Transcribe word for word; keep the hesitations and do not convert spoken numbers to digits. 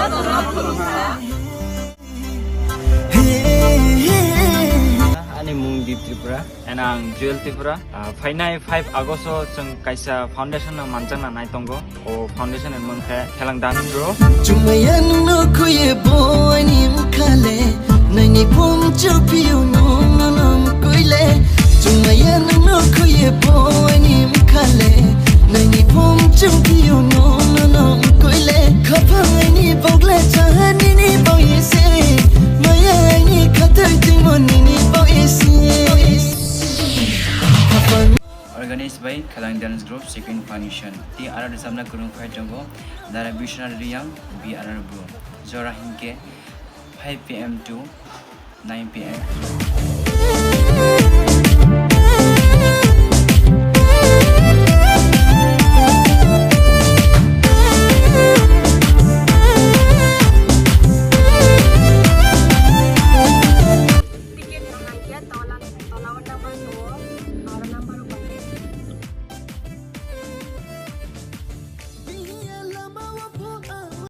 Ani mung Deep Tripura and ang Jewel Tripura. Ah, phainai five August o chwng kaisa foundation no manjakna nai tongo. O foundation ni mung khe Khelang Dance Group. Chumaya nungno khuye boy ni mkhale, naini phone chuphiyo no no no mkoile. Chumaya nungno khuye boy ni mkhale, naini phone chuphiyo no no no mkoile. Khaphang aini bogle chahani ni boy se, maya aini khathar timo nini boy se. Khaphang Organized by Khelang Dance Group, Second Foundation. Tei aro rwchapna kwrwng phai tongo Dara Biswanath Riyang, B R R Bru. Jora hinkhe five P M to nine P M.